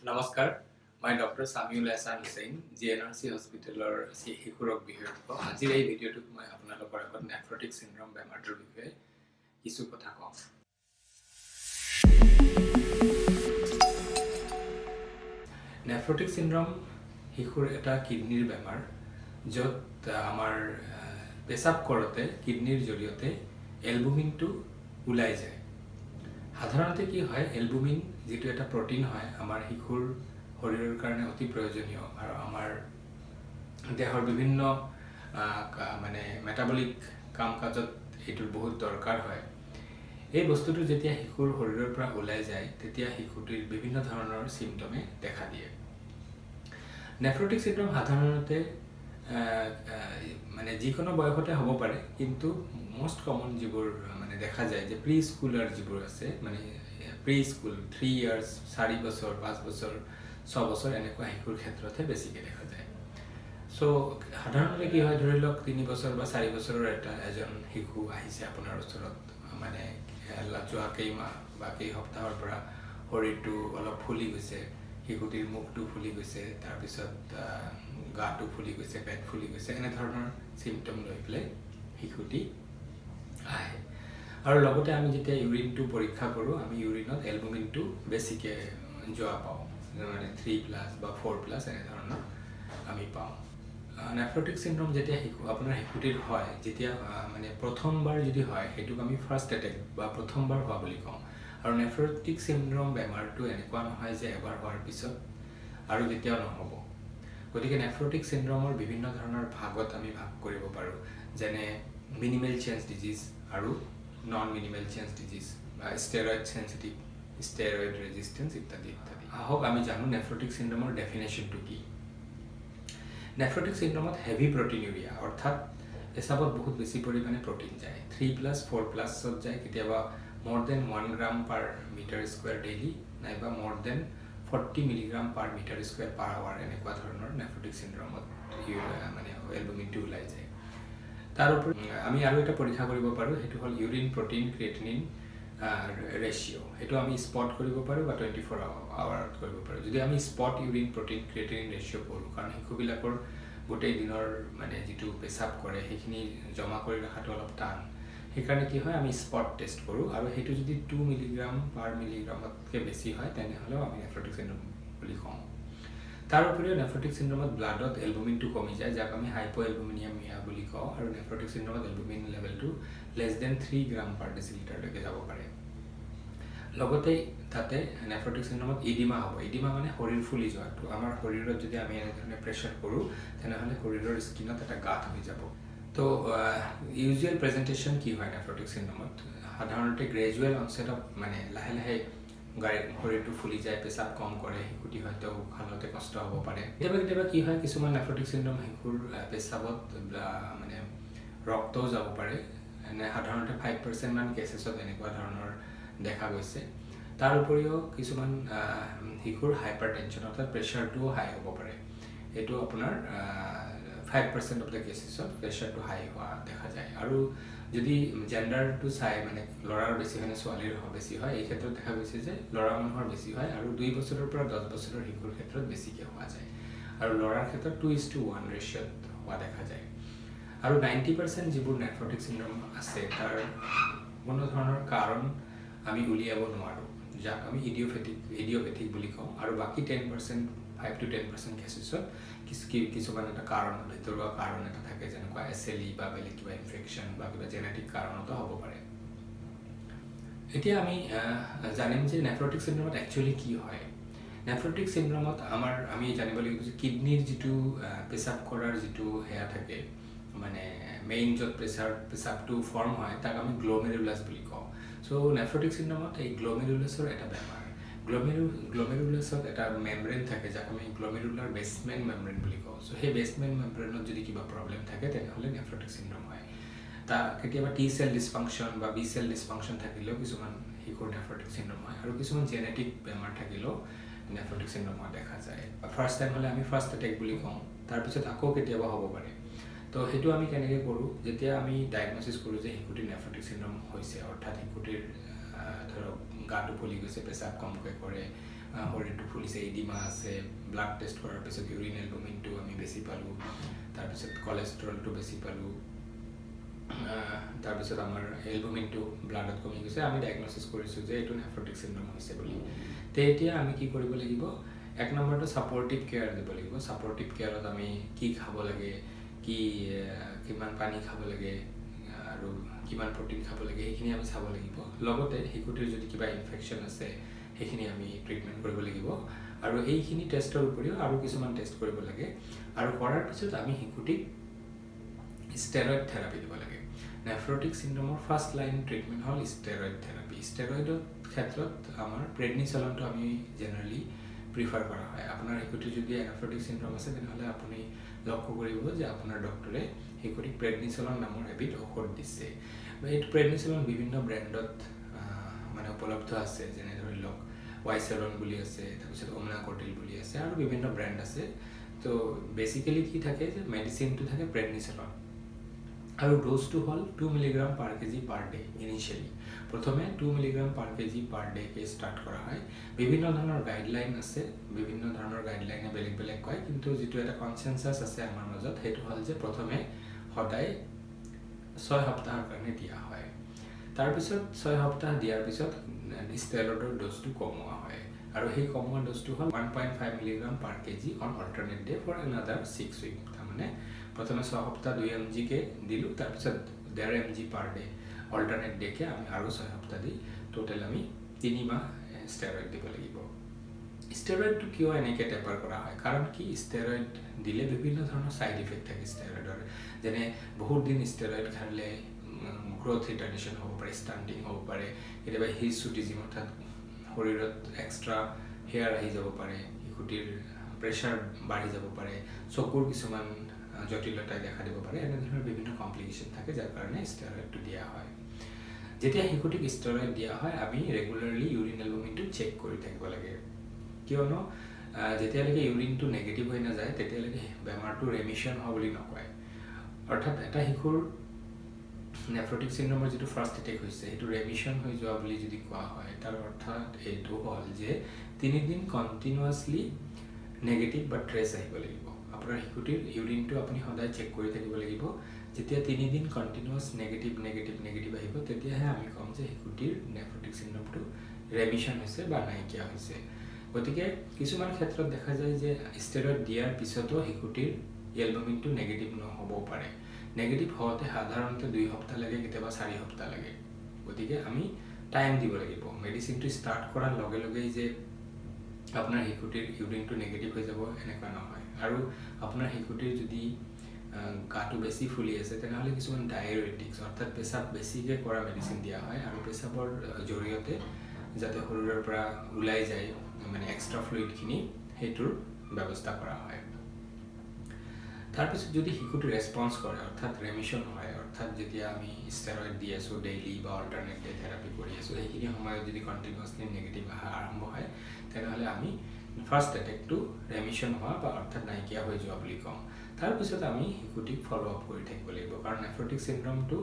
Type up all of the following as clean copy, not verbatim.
নমস্কাৰ, মই doctor Samiul Ehsan Hussain, GNRC হস্পিটেলৰ শিশু ৰোগ বিশেষজ্ঞ। আজিৰ এই ভিডিঅ'টোত মই আপোনালোকৰ আগত নেফ্ৰটিক চিণ্ড্ৰম বেমাৰটোৰ বিষয়ে কিছু কথা কম। নেফ্ৰটিক চিণ্ড্ৰম শিশুৰ এটা কিডনীৰ বেমাৰ, য'ত আমাৰ পেচাব কৰোঁতে কিডনীৰ জৰিয়তে এলবুমিনটো ওলাই যায়। সাধাৰণতে কি হয়, এলবুমিন যিটো এটা প্ৰটিন হয়, আমাৰ শিশুৰ শৰীৰৰ কাৰণে অতি প্ৰয়োজনীয় আৰু আমাৰ দেহৰ বিভিন্ন মানে মেটাবলিক কাম কাজত এইটোৰ বহুত দৰকাৰ হয়। এই বস্তুটো যেতিয়া শিশুৰ শৰীৰৰ পৰা ওলাই যায়, তেতিয়া শিশুটিৰ বিভিন্ন ধৰণৰ চিমটমে দেখা দিয়ে। নেফ্ৰটিক চিণ্ড্ৰম সাধাৰণতে মানে যিকোনো বয়সতে হ'ব পাৰে, কিন্তু মষ্ট কমন যিবোৰ মানে দেখা যায় যে প্ৰি স্কুলাৰ যিবোৰ আছে, মানে প্ৰি স্কুল 3 ইয়াৰ্ছ, 4 বছৰ, 5 বছৰ, 6 বছৰ, এনেকুৱা শিশুৰ ক্ষেত্ৰতহে বেছিকৈ দেখা যায়। চ' সাধাৰণতে কি হয়, ধৰি লওক 3 বছৰ বা 4 বছৰৰ এজন শিশু আহিছে আপোনাৰ ওচৰত, মানে যোৱা কেইমাহ বা কেই সপ্তাহৰ পৰা শৰীৰটো অলপ ফুলি গৈছে, শিশুটিৰ মুখটো ফুলি গৈছে, তাৰপিছত গাটো ফুলি গৈছে, পেট ফুলি গৈছে, এনেধৰণৰ চিমটম লৈ পেলাই শিশুটি আহে। আৰু লগতে আমি যেতিয়া ইউৰিনটো পৰীক্ষা কৰোঁ, আমি ইউৰিনত এলবুমিনটো বেছিকৈ যোৱা পাওঁ, মানে 3+ বা 4+ এনেধৰণৰ আমি পাওঁ। নেফ্ৰটিক চিণ্ড্ৰম যেতিয়া আপোনাৰ শিশুটিৰ হয়, যেতিয়া মানে প্ৰথমবাৰ যদি হয়, সেইটোক আমি ফাৰ্ষ্ট এটেক বা প্ৰথমবাৰ হোৱা বুলি কওঁ। আৰু নেফ্ৰটিক চিণ্ড্ৰম বেমাৰটো এনেকুৱা নহয় যে এবাৰ হোৱাৰ পিছত আৰু কেতিয়াও নহ'ব। গতিকে নেফ্ৰটিক চিণ্ড্ৰমৰ বিভিন্ন ধৰণৰ ভাগত আমি ভাগ কৰিব পাৰোঁ, যেনে মিনিমেল চেঞ্জ ডিজিজ আৰু নন মিনিমেল চেঞ্জ ডিজিজ বা ষ্টেৰইড চেঞ্চিটিভ, ষ্টেৰইড ৰেজিষ্টেঞ্চ ইত্যাদি ইত্যাদি। আহক আমি জানো নেফ্ৰটিক চিণ্ড্ৰমৰ ডেফিনেশ্যনটো কি। নেফ্ৰটিক চিণ্ড্ৰমত হেভি প্ৰটিনিউৰিয়া, অৰ্থাৎ পেচাবত বহুত বেছি পৰিমাণে প্ৰটিন যায়, 3+, 4+ত যায়, কেতিয়াবা more than 1 gram per meter square daily নাইবা more than 40 milligram per meter square per hour, এনেকুৱা ধৰণৰ নেফ্ৰটিক চিণ্ড্ৰমত মানে এলবুমিনটো ওলাই যায়। তাৰ উপৰি আমি আৰু এটা পৰীক্ষা কৰিব পাৰোঁ, সেইটো হ'ল ইউৰিন প্ৰটিন ক্ৰিয়েটিনিন ৰেচিঅ'। সেইটো আমি স্পট কৰিব পাৰোঁ বা 24 আৱাৰত কৰিব পাৰোঁ। যদি আমি spot urine protein creatinine ratio কৰোঁ, কাৰণ শিশুবিলাকৰ গোটেই দিনৰ মানে যিটো পেচাব কৰে, সেইখিনি জমা কৰি ৰখাটো অলপ টান, সেইকাৰণে কি হয়, আমি স্পট টেষ্ট কৰোঁ। আৰু সেইটো যদি 2 মিলিগ্ৰাম পাৰ মিলিগ্ৰামতকৈ বেছি হয়, তেনেহ'লেও আমি নেফ্ৰটিক চিণ্ড্ৰম বুলি কওঁ। তাৰ উপৰিও নেফ্ৰটিক চিণ্ড্ৰমত ব্লাডত এলবুমিনটো কমি যায়, যাক আমি হাইপ' এলবুমিনিয়ামিয়া বুলি কওঁ। আৰু নেফ্ৰটিক চিণ্ড্ৰমত এলবুমিন লেভেলটো less than 3 gram per ডেচিলিটাৰলৈকে যাব পাৰে। লগতে তাতে নেফ্ৰটিক চিণ্ড্ৰমত ইডিমা হ'ব। ইডিমা মানে শৰীৰ ফুলি যোৱাটো। আমাৰ শৰীৰত যদি আমি এনেধৰণে প্ৰেছাৰ কৰোঁ, তেনেহ'লে শৰীৰৰ স্কিনত এটা গাঁত হৈ যাব। তো ইউজুৱেল প্ৰেজেণ্টেশ্যন কি হয় নেফ্ৰটিক চিণ্ড্ৰমত? সাধাৰণতে গ্ৰেজুৱেল অনচেট অফ, মানে লাহে লাহে শৰীৰটো ফুলি যায়, পেচাব কম কৰে, শিশুটি হয়তো উশাহ লওঁতে কষ্ট হ'ব পাৰে। কেতিয়াবা কেতিয়াবা কি হয়, কিছুমান নেফ্ৰটিক চিণ্ড্ৰম শিশুৰ পেচাবত মানে ৰক্তও যাব পাৰে। এনে সাধাৰণতে 5% মান কেচেছত এনেকুৱা ধৰণৰ দেখা গৈছে। তাৰ উপৰিও কিছুমান শিশুৰ হাইপাৰ টেনশ্যন, অৰ্থাৎ প্ৰেছাৰটোও হাই হ'ব পাৰে। এইটো আপোনাৰ 5% অফ the কেচেছত প্ৰেছাৰটো হাই হোৱা দেখা যায়। আৰু যদি জেণ্ডাৰটো চাই, মানে ল'ৰাৰ বেছি হয় নে ছোৱালীৰ বেছি হয়, এই ক্ষেত্ৰত দেখা গৈছে যে ল'ৰা মানুহৰ বেছি হয় আৰু 2 বছৰৰ পৰা 10 বছৰৰ শিশুৰ ক্ষেত্ৰত বেছিকৈ হোৱা যায় আৰু ল'ৰাৰ ক্ষেত্ৰত 2:1 ৰেচিঅ'ত হোৱা দেখা যায়। আৰু 90% যিবোৰ নেফ্ৰটিক চিণ্ড্ৰম আছে, তাৰ কোনো ধৰণৰ কাৰণ আমি উলিয়াব নোৱাৰোঁ, যাক আমি ইডিঅ'পেথিক বুলি কওঁ। আৰু বাকী 10%, 5 to 10% কেচেছত কিছুমান এটা কাৰণ, ভিতৰুৱা কাৰণ এটা থাকে, যেনেকুৱা এছএলই বা বেলেগ কিবা ইনফেকশ্যন বা কিবা জেনেটিক কাৰণতো হ'ব পাৰে। এতিয়া আমি জানিম যে নেফ্ৰটিক চিণ্ড্ৰমত একচুৱেলি কি হয়। নেফ্ৰটিক চিণ্ড্ৰমত আমি জানিব লাগিব যে কিডনীৰ যিটো পেচাব কৰাৰ যিটো সেয়া থাকে, মানে মেইন য'ত পেচাবটো ফৰ্ম হয়, তাক আমি গ্ল'মেৰুলাছ বুলি কওঁ। চ' নেফ্ৰটিক চিণ্ড্ৰমত এই গ্ল'মেৰুলাছৰ এটা বেমাৰ। গ্ল'মেৰুলাছত এটা মেমব্ৰেন থাকে, যাক আমি গ্ল'মেৰুলাৰ বেচমেণ্ট মেমব্ৰেন বুলি কওঁ। চ' সেই বেচমেণ্ট মেমব্ৰেনত যদি কিবা প্ৰব্লেম থাকে, তেনেহ'লে নেফ্ৰটিক চিণ্ড্ৰম হয়। কেতিয়াবা টি চেল ডিছফাংচন বা বি চেল ডিছফাংচন থাকিলেও কিছুমান শিশুৰ নেফ্ৰটিক চিণ্ড্ৰম হয় আৰু কিছুমান জেনেটিক বেমাৰ থাকিলেও নেফ্ৰটিক চিণ্ড্ৰম হোৱা দেখা যায়। ফাৰ্ষ্ট টাইম হ'লে আমি ফাৰ্ষ্ট এটেক বুলি কওঁ, তাৰপিছত আকৌ কেতিয়াবা হ'ব পাৰে। তো সেইটো আমি কেনেকৈ কৰোঁ? যেতিয়া আমি ডায়েগন'চিছ কৰোঁ যে শিশুটিৰ নেফ্ৰটিক চিণ্ড্ৰম হৈছে, অৰ্থাৎ শিশুটিৰ ধৰক গাটো ফুলি গৈছে, পেচাব কমকৈ কৰে শৰীৰটো ফুলিছে, ইডিমা আছে, ব্লাড টেষ্ট কৰাৰ পিছত ইউৰিন এলবুমিনটো আমি বেছি পালোঁ, তাৰপিছত কলেষ্ট্ৰলটো বেছি পালোঁ, তাৰপিছত আমাৰ এলবুমিনটো ব্লাডত কমি গৈছে, আমি ডায়েগন'চিছ কৰিছোঁ যে এইটো নেফ্ৰটিক চিণ্ড্ৰম হৈছে বুলি। তেতিয়া আমি কি কৰিব লাগিব? এক নম্বৰটো ছাপৰ্টিভ কেয়াৰ দিব লাগিব। ছাপৰ্টিভ কেয়াৰত আমি কি খাব লাগে, কি কিমান পানী খাব লাগে আৰু কিমান প্ৰটিন খাব লাগে, সেইখিনি আমি চাব লাগিব। লগতে শিশুটিৰ যদি কিবা ইনফেকশ্যন আছে, সেইখিনি আমি ট্ৰিটমেণ্ট কৰিব লাগিব। আৰু এইখিনি টেষ্টৰ উপৰিও আৰু কিছুমান টেষ্ট কৰিব লাগে। আৰু কৰাৰ পিছত আমি শিশুটিক ষ্টেৰইড থেৰাপি দিব লাগে। নেফ্ৰটিক চিণ্ড্ৰমৰ ফাৰ্ষ্ট লাইন ট্ৰিটমেণ্ট হ'ল ষ্টেৰইড থেৰাপি। ষ্টেৰইডৰ ক্ষেত্ৰত আমাৰ প্ৰেডনিচলনটো আমি জেনেৰেলি প্ৰিফাৰ কৰা হয়। আপোনাৰ শিশুটিৰ যদি নেফ্ৰটিক চিণ্ড্ৰম আছে, তেনেহ'লে আপুনি লক্ষ্য কৰিব যে আপোনাৰ ডক্টৰে শিশুটিক প্ৰেডনিচলন নামৰ এবিধ ঔষধ দিছে। এইটো প্ৰেডনিচলন বিভিন্ন ব্ৰেণ্ডত মানে উপলব্ধ আছে, যেনে ধৰি লওক ৱাইচেলন বুলি আছে, তাৰপিছত অমনাকৰ্টিল বুলি আছে আৰু বিভিন্ন ব্ৰেণ্ড আছে। তো বেচিকেলি কি থাকে যে মেডিচিনটো থাকে প্ৰেডনিচলন আৰু ড'জটো হ'ল 2 milligram per kg per day initially। প্ৰথমে 2 milligram per kg per ডেকে ষ্টাৰ্ট কৰা হয়। বিভিন্ন ধৰণৰ গাইডলাইন আছে, বিভিন্ন ধৰণৰ গাইডলাইনে বেলেগ বেলেগ কয়, কিন্তু যিটো এটা কনচেনচাছ আছে আমাৰ মাজত, সেইটো হ'ল যে প্ৰথমে সদায় 6 সপ্তাহৰ কাৰণে দিয়া হয়। তাৰপিছত 6 সপ্তাহ দিয়াৰ পিছত ষ্টেৰইডৰ ড'জটো কমোৱা হয় আৰু সেই কমোৱা ড'জটো হ'ল 1.5 milligram per kg on alternate day for another 6 week। তাৰমানে প্ৰথমে 6 সপ্তাহ 2 এম জিকে দিলোঁ, তাৰপিছত 1.5 mg per day alternate ডেকে আমি আৰু 6 সপ্তাহ দি টোটেল আমি 3 মাহ ষ্টেৰইড দিব লাগিব। ষ্টেৰইডটো কিয় এনেকৈ টেপাৰ কৰা হয়? কাৰণ কি, ষ্টেৰইড দিলে বিভিন্ন ধৰণৰ ছাইড ইফেক্ট থাকে ষ্টেৰইডৰ। যেনে বহুত দিন ষ্টেৰইড খালে গ্ৰ'থ ৰিটাৰ্ডেশ্যন হ'ব পাৰে, ষ্টাণ্টিং হ'ব পাৰে, কেতিয়াবা হিৰচুটিজিম, অৰ্থাৎ শৰীৰত এক্সট্ৰা হেয়াৰ আহি যাব পাৰে, শিশুটিৰ প্ৰেছাৰ বাঢ়ি যাব পাৰে, চকুৰ কিছুমান জটিলতাই দেখা দিব পাৰে, এনেধৰণৰ বিভিন্ন কমপ্লিকেশ্যন থাকে, যাৰ কাৰণে ষ্টেৰইডটো দিয়া হয়। যেতিয়া শিশুটিক ষ্টেৰইড দিয়া হয়, আমি ৰেগুলাৰলি ইউৰিন এলবুমিনটো চেক কৰি থাকিব লাগে। কিয়নো যেতিয়ালৈকে ইউৰিনটো নেগেটিভ হৈ নাযায়, তেতিয়ালৈকে বেমাৰটো ৰেমিশ্যন হোৱা বুলি নকয়। অৰ্থাৎ এটা শিশুৰ নেফ্ৰটিক চিণ্ড্ৰমৰ যিটো ফাৰ্ষ্ট এটেক হৈছে, সেইটো ৰেমিশ্যন হৈ যোৱা বুলি যদি কোৱা হয়, তাৰ অৰ্থাৎ এইটো হ'ল যে 3 দিন কণ্টিনিউৱাছলি নেগেটিভ বা ট্ৰেছ আহিব লাগিব। আপোনাৰ শিশুটিৰ ইউৰিনটো আপুনি সদায় চেক কৰি থাকিব লাগিব। যেতিয়া 3 দিন কণ্টিনিউৱাছ নেগেটিভ, নেগেটিভ, নেগেটিভ আহিব, তেতিয়াহে আমি ক'ম যে শিশুটিৰ নেফ্ৰটিক চিণ্ড্ৰমটো ৰেমিশ্যন হৈছে বা নাইকিয়া হৈছে। গতিকে কিছুমান ক্ষেত্ৰত দেখা যায় যে ষ্টেৰইড দিয়াৰ পিছতো শিশুটিৰ এলবুমিনটো নেগেটিভ নহ'বও পাৰে। নেগেটিভ হওঁতে সাধাৰণতে 2 সপ্তাহ লাগে, কেতিয়াবা 4 সপ্তাহ লাগে। গতিকে আমি টাইম দিব লাগিব। মেডিচিনটো ষ্টাৰ্ট কৰাৰ লগে লগেই যে আপোনাৰ শিশুটিৰ ইউৰিনটো নেগেটিভ হৈ যাব, এনেকুৱা নহয়। আৰু আপোনাৰ শিশুটিৰ যদি গাটো বেছি ফুলি আছে, তেনেহ'লে কিছুমান ডায়েৰেটিক্স, অৰ্থাৎ পেচাব বেছিকৈ কৰা মেডিচিন দিয়া হয় আৰু পেচাবৰ জৰিয়তে যাতে শৰীৰৰ পৰা ওলাই যায় মানে এক্সট্ৰা ফ্লুইডখিনি, সেইটোৰ ব্যৱস্থা কৰা হয়। তাৰপিছত যদি শিশুটো ৰেচপঞ্চ কৰে, অৰ্থাৎ ৰেমিশ্যন হয়, অৰ্থাৎ যেতিয়া আমি ষ্টেৰইড দি আছোঁ ডেইলি বা অল্টাৰনেট ডে থেৰাপি কৰি আছোঁ, সেইখিনি সময়ত যদি কণ্টিনিউৱাছলি নেগেটিভ অহা আৰম্ভ হয়, তেনেহ'লে আমি ফাৰ্ষ্ট এটেকটো ৰেমিশ্যন হোৱা বা অৰ্থাৎ নাইকিয়া হৈ যোৱা বুলি কওঁ। তাৰপিছত আমি শিশুটিক ফ'ল' আপ কৰি থাকিব লাগিব, কাৰণ নেফ্ৰটিক চিণ্ড্ৰমটো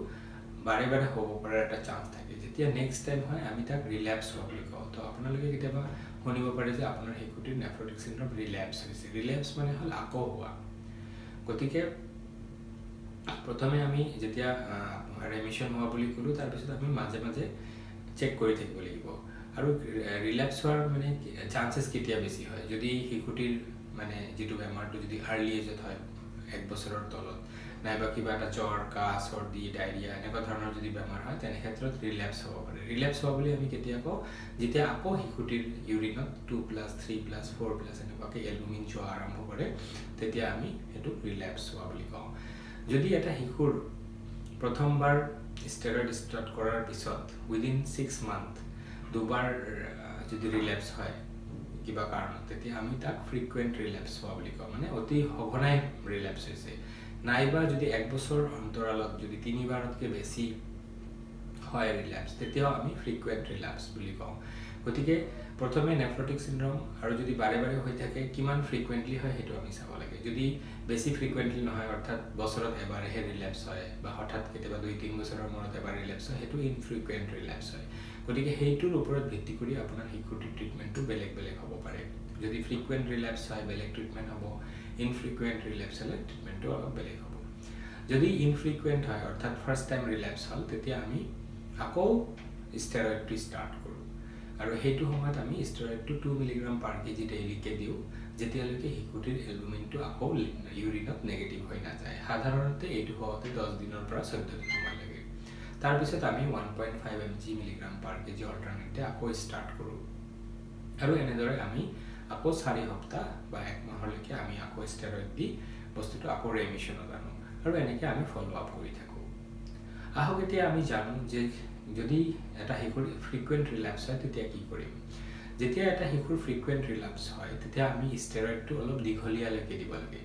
বাৰে বাৰে হ'ব পৰাৰ এটা চান্স থাকে। যেতিয়া নেক্সট টাইম হয়, আমি তাক ৰিলেপছ হোৱা বুলি কওঁ। তো আপোনালোকে কেতিয়াবা শুনিব পাৰে যে আপোনাৰ শিশুটিৰ নেফ্ৰটিক চিণ্ড্ৰম ৰিলেপছ হৈছে। ৰিলেপছ মানে হ'ল আকৌ হোৱা। গতিকে প্ৰথমে আমি যেতিয়া ৰেমিশ্যন হোৱা বুলি ক'লোঁ, তাৰপিছত আমি মাজে মাজে চেক কৰি থাকিব লাগিব। আৰু ৰিলেপছ হোৱাৰ মানে চান্সেছ কেতিয়া বেছি হয়? যদি শিশুটিৰ মানে যিটো বেমাৰটো যদি আৰ্লি এজত হয়, 1 বছৰৰ তলত, নাইবা কিবা এটা জ্বৰ, কাহ, চৰ্দি, ডায়েৰিয়া এনেকুৱা ধৰণৰ যদি বেমাৰ হয়, তেনে ক্ষেত্ৰত ৰিলেপছ হ'ব পাৰে। ৰিলেপছ হোৱা বুলি আমি কেতিয়া কওঁ? যেতিয়া আকৌ শিশুটিৰ ইউৰিনত 2+, 3+, 4+ এনেকুৱাকৈ এলবুমিন যোৱা আৰম্ভ কৰে, তেতিয়া আমি সেইটোক ৰিলেপছ হোৱা বুলি কওঁ। যদি এটা শিশুৰ প্ৰথমবাৰ ষ্টেৰইড ষ্টাৰ্ট কৰাৰ পিছত উইদিন 6 মান্থ দুবাৰ যদি ৰিলেপছ হয় কিবা কাৰণত, তেতিয়া আমি তাক ফ্ৰিকুৱেণ্ট ৰিলেপছ হোৱা বুলি কওঁ, মানে অতি সঘনাই ৰিলেপছ হৈছে। নাইবা যদি এক বছৰ অন্তৰালত যদি তিনিবাৰতকৈ বেছি হয় ৰিলেপছ, তেতিয়াও আমি ফ্ৰিকুৱেণ্ট ৰিলেপছ বুলি কওঁ। গতিকে প্ৰথমে নেফ্ৰটিক চিণ্ড্ৰম আৰু যদি বাৰে বাৰে হৈ থাকে, কিমান ফ্ৰিকুৱেণ্টলি হয় সেইটো আমি চাব লাগে। যদি বেছি ফ্ৰিকুৱেণ্টলি নহয়, অৰ্থাৎ বছৰত এবাৰহে ৰিলেপছ হয় বা হঠাৎ কেতিয়াবা 2-3 বছৰৰ মূৰত এবাৰ ৰিলেপছ হয়, সেইটো ইনফ্ৰিকুৱেণ্ট ৰিলেপছ হয়। গতিকে সেইটোৰ ওপৰত ভিত্তি কৰি আপোনাৰ শিশুটিৰ ট্ৰিটমেণ্টটো বেলেগ বেলেগ হ'ব পাৰে। যদি ফ্ৰিকুৱেণ্ট ৰিলেপছ হয়, বেলেগ ট্ৰিটমেণ্ট হ'ব, ইনফ্ৰিকুৱেণ্ট ৰিলেপছ হ'লে ট্ৰিটমেণ্টটো অলপ বেলেগ হ'ব। যদি ইনফ্ৰিকুৱেণ্ট হয়, অৰ্থাৎ ফাৰ্ষ্ট টাইম ৰিলেপছ হ'ল, তেতিয়া আমি আকৌ ষ্টেৰইডটো ষ্টাৰ্ট কৰোঁ আৰু সেইটো সময়ত আমি ষ্টেৰইডটো 2 মিলিগ্ৰাম পাৰ কেজি ডেইলিকৈ দিওঁ, যেতিয়ালৈকে শিশুটিৰ এলবুমিনটো আকৌ ইউৰিনত নেগেটিভ হৈ নাযায়। সাধাৰণতে এইটো হওঁতে 10 দিনৰ পৰা 14 দিন সময় লাগে। তাৰপিছত আমি 1.5 mg milligram per kg alternate আকৌ ষ্টাৰ্ট কৰোঁ আৰু এনেদৰে আমি আকৌ 4 সপ্তাহ বা এক মাহলৈকে আমি আকৌ ষ্টেৰইড দি বস্তুটো আকৌ ৰেমিশ্যনত আনো আৰু এনেকৈ আমি ফ'ল' আপ কৰি থাকোঁ। আহক, এতিয়া আমি জানো যে যদি এটা শিশুৰ ফ্ৰিকুৱেণ্ট ৰিলেপছ হয়, তেতিয়া কি কৰিম। যেতিয়া এটা শিশুৰ ফ্ৰিকুৱেণ্ট ৰিলেপছ হয়, তেতিয়া আমি ষ্টেৰইডটো অলপ দীঘলীয়ালৈকে দিব লাগে।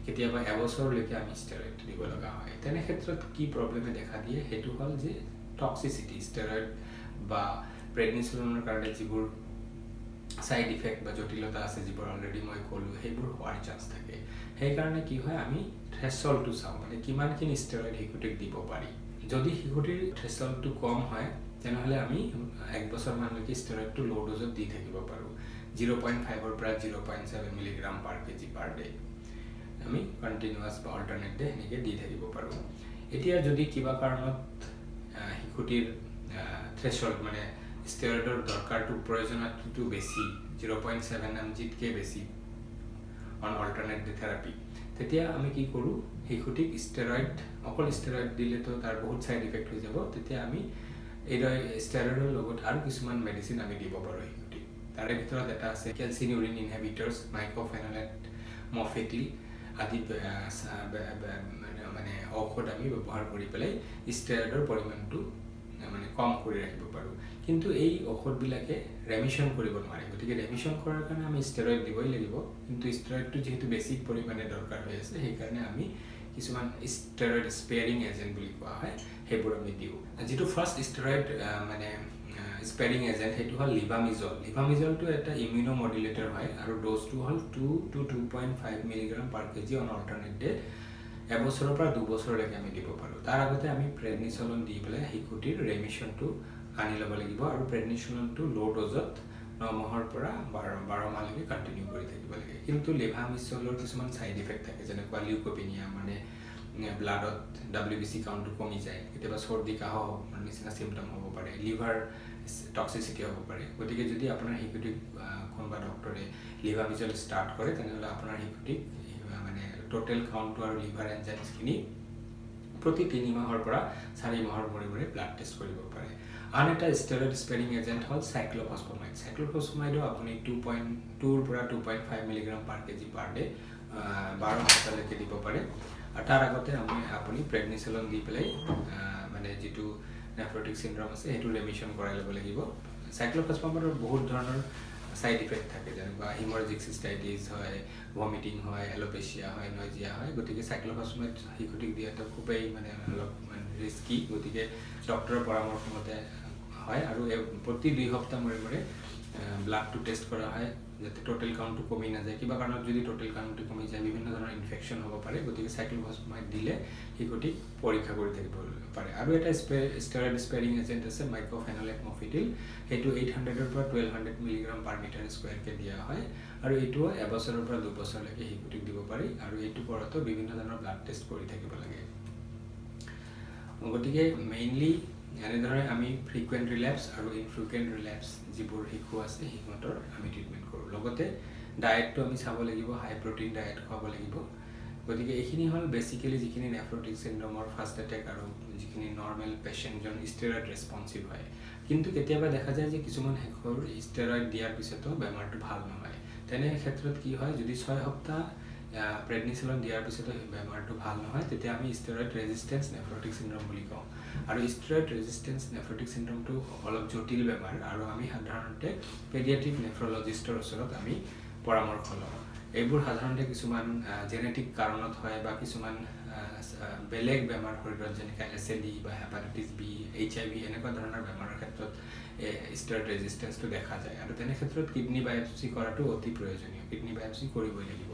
কেতিয়াবা এবছৰলৈকে আমি ষ্টেৰইডটো দিব লগা হয়। তেনে ক্ষেত্ৰত কি প্ৰব্লেমে দেখা দিয়ে, সেইটো হ'ল যে টক্সিচিটি, ষ্টেৰইড বা প্ৰেডনিচলনৰ কাৰণে যিবোৰ ছাইড ইফেক্ট বা জটিলতা আছে, যিবোৰ অলৰেডি মই ক'লোঁ, সেইবোৰ হোৱাৰ চান্স থাকে। সেইকাৰণে কি হয়, আমি থ্ৰেচলটো চাওঁ, মানে কিমানখিনি ষ্টেৰইড শিশুটিক দিব পাৰি। যদি শিশুটিৰ থ্ৰেচলটো কম হয়, তেনেহ'লে আমি এক বছৰমানলৈকে ষ্টেৰইডটো ল' ড'জত দি থাকিব পাৰোঁ। 0.5ৰ পৰা 0.7 milligram per kg per day আমি কণ্টিনিউৱাছ বা অল্টাৰনেট ডে সেনেকৈ দি থাকিব পাৰোঁ। এতিয়া যদি কিবা কাৰণত শিশুটিৰ থ্ৰেচল্ড, মানে ষ্টেৰইডৰ দৰকাৰটো, প্ৰয়োজনীয়তাটো বেছি, 0.7 এম জিতকৈ বেছি অন অল্টাৰনেট ডে থেৰাপি, তেতিয়া আমি কি কৰোঁ? শিশুটিক ষ্টেৰইড, অকল ষ্টেৰইড দিলেতো তাৰ বহুত ছাইড ইফেক্ট হৈ যাব। তেতিয়া আমি এই ষ্টেৰইডৰ লগত আৰু কিছুমান মেডিচিন আমি দিব পাৰোঁ শিশুটিক। তাৰে ভিতৰত এটা আছে কেলচিনিউৰিন ইনহেবিটৰ্ছ, মাইক'ফেনলেট মফেটিল আদি মানে ঔষধ আমি ব্যৱহাৰ কৰি পেলাই ষ্টেৰইডৰ পৰিমাণটো মানে কম কৰি ৰাখিব পাৰোঁ। কিন্তু এই ঔষধবিলাকে ৰেমিশ্যন কৰিব নোৱাৰে। গতিকে ৰেমিশ্যন কৰাৰ কাৰণে আমি ষ্টেৰইড দিবই লাগিব। কিন্তু ষ্টেৰইডটো যিহেতু বেছি পৰিমাণে দৰকাৰ হৈ আছে, সেইকাৰণে আমি কিছুমান ষ্টেৰইড স্পেয়াৰিং এজেণ্ট বুলি কোৱা হয়, সেইবোৰ আমি দিওঁ। যিটো ফাৰ্ষ্ট ষ্টেৰইড মানে স্পেয়াৰিং এজেণ্ট, সেইটো হ'ল লিভামিজল। লিভামিজলটো এটা ইমিউন' মডুলেটৰ হয় আৰু ড'জটো হ'ল 2 to 2.5 milligram per kg on alternate day এবছৰৰ পৰা 2 বছৰলৈকে আমি দিব পাৰোঁ। তাৰ আগতে আমি প্ৰেডনিচলন দি পেলাই শিশুটিৰ ৰেমিশ্যনটো আনি ল'ব লাগিব আৰু প্ৰেডনিচলনটো ল' ড'জত 9 মাহৰ পৰা 12 মাহলৈকে কণ্টিনিউ কৰি থাকিব লাগে। কিন্তু লিভামিচলৰ কিছুমান ছাইড ইফেক্ট থাকে, যেনেকুৱা লিউকোপিনিয়া, মানে ব্লাডত ডাব্লিউ বি চি কাউণ্টটো কমি যায়, কেতিয়াবা চৰ্দি কাহ নিচিনা চিমটম হ'ব পাৰে, লিভাৰ টক্সিচিটি হ'ব পাৰে। গতিকে যদি আপোনাৰ শিশুটিক কোনোবা ডক্টৰে লিভামিজল ষ্টাৰ্ট কৰে, তেনেহ'লে আপোনাৰ শিশুটিক মানে টোটেল কাউণ্টটো আৰু লিভাৰ এনজাইমছখিনি প্ৰতি 3 মাহৰ পৰা 4 মাহৰ মূৰে মূৰে ব্লাড টেষ্ট কৰিব পাৰে। আন এটা ষ্টেৰইড স্পেৰিং এজেণ্ট হ'ল চাইক্ল'ফছফামাইড। চাইক্ল'ফছফামাইডো আপুনি 2.2ৰ পৰা 2.5 milligram per kg per day 12 সপ্তাহলৈকে দিব পাৰে। আৰু তাৰ আগতে আপুনি প্ৰেডনিচলন দি পেলাই মানে যিটো নেফ্ৰটিক চিণ্ড্ৰম আছে, সেইটো ৰেমিশ্যন কৰাই ল'ব লাগিব। চাইক্ল'ফছফামাইডৰ বহুত ধৰণৰ ছাইড ইফেক্ট থাকে, যেনেকুৱা হিমৰজিক চিষ্টাইটিছ হয়, ভমিটিং হয়, এল'পেচিয়া হয়, নজিয়া হয়। গতিকে চাইক্ল'ফছফামাইড শিশুটিক দিয়াটো খুবেই মানে অলপ ৰিস্কি। গতিকে ডক্টৰৰ পৰামৰ্শ মতে হয় আৰু এই প্ৰতি 2 সপ্তাহ মূৰে মূৰে ব্লাডটো টেষ্ট কৰা হয়, যাতে টোটেল কাউণ্টটো কমি নাযায়। কিবা কাৰণত যদি টোটেল কাউণ্টটো কমি যায়, বিভিন্ন ধৰণৰ ইনফেকশ্যন হ'ব পাৰে। গতিকে চাইক্ল'ফছফামাইড দিলে শিশুটিক পৰীক্ষা কৰি থাকিব পাৰে। আৰু এটা ষ্টেৰইড স্পেৰিং এজেণ্ট আছে মাইক্ৰ'ফেনলেট মফিটিল। সেইটো 800ৰ পৰা 1200 মিলিগ্ৰাম পাৰ মিটাৰ স্কুৱেৰকৈ দিয়া হয় আৰু এইটোও এবছৰৰ পৰা 2 বছৰলৈকে শিশুটিক দিব পাৰি আৰু এইটো কৰোঁতেও বিভিন্ন ধৰণৰ ব্লাড টেষ্ট কৰি থাকিব লাগে। গতিকে মেইনলি এনেদৰে আমি ফ্ৰিকুৱেণ্ট ৰিলেপছ আৰু ইনফ্ৰিকুৱেণ্ট ৰিলেপছ যিবোৰ শিশু আছে, সিহঁতৰ আমি ট্ৰিটমেণ্ট কৰোঁ। লগতে ডায়েটটো আমি চাব লাগিব, হাই প্ৰটিন ডায়েট খুৱাব লাগিব। গতিকে এইখিনি হ'ল বেচিকেলি যিখিনি নেফ্ৰটিক চিণ্ড্ৰমৰ ফাৰ্ষ্ট এটেক আৰু যিখিনি নৰ্মেল পেচেণ্টজন ষ্টেৰইড ৰেচপনচিভ হয়। কিন্তু কেতিয়াবা দেখা যায় যে কিছুমান শিশুৰ ষ্টেৰইড দিয়াৰ পিছতো বেমাৰটো ভাল নহয়। তেনে ক্ষেত্ৰত কি হয়? যদি 6 সপ্তাহ প্ৰেডনিচলন দিয়াৰ পিছতো বেমাৰটো ভাল নহয়, তেতিয়া আমি ষ্টেৰইড ৰেজিষ্টেঞ্চ নেফ্ৰটিক চিণ্ড্ৰম বুলি কওঁ। আৰু ষ্টেৰইড ৰেজিষ্টেঞ্চ নেফ্ৰটিক চিণ্ড্ৰমটো অলপ জটিল বেমাৰ আৰু আমি সাধাৰণতে পেডিয়াট্ৰিক নেফ্ৰলজিষ্টৰ ওচৰত আমি পৰামৰ্শ লওঁ। এইবোৰ সাধাৰণতে কিছুমান জেনেটিক কাৰণত হয় বা কিছুমান বেলেগ বেমাৰ শৰীৰত, যেনেকৈ এছএলই বা হেপাটাইটিছ বি, এইচআইভি, এনেকুৱা ধৰণৰ বেমাৰৰ ক্ষেত্ৰত ষ্টেৰইড ৰেজিষ্টেঞ্চটো দেখা যায়। আৰু তেনে ক্ষেত্ৰত কিডনী বায়পচি কৰাটো অতি প্ৰয়োজনীয়, কিডনী বায়পচি কৰিবই লাগিব।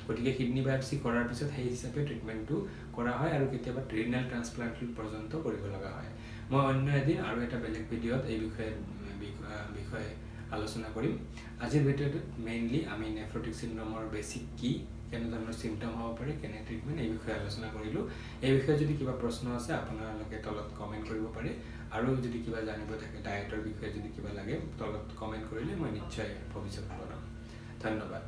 গতিকে কিডনী বায়পচি কৰাৰ পিছত সেই হিচাপে ট্ৰিটমেণ্টটো কৰা হয় আৰু কেতিয়াবা ৰিনেল ট্ৰান্সপ্লাণ্ট পৰ্যন্ত কৰিব লগা হয়। মই অন্য এদিন আৰু এটা বেলেগ ভিডিঅ'ত এই বিষয়ে বিষয়ে আলোচনা কৰিম। আজিৰ ভিডিঅ'টোত মেইনলি আমি নেফ্ৰটিক চিণ্ড্ৰমৰ বেছিক কি, কেনেধৰণৰ চিমটম হ'ব পাৰে, কেনে ট্ৰিটমেণ্ট, এই বিষয়ে আলোচনা কৰিলোঁ। এই বিষয়ে যদি কিবা প্ৰশ্ন আছে, আপোনালোকে তলত কমেণ্ট কৰিব পাৰে আৰু যদি কিবা জানিব থাকে, ডায়েটৰ বিষয়ে যদি কিবা লাগে, তলত কমেণ্ট কৰিলে মই নিশ্চয় ভৱিষ্যত বনাম। ধন্যবাদ।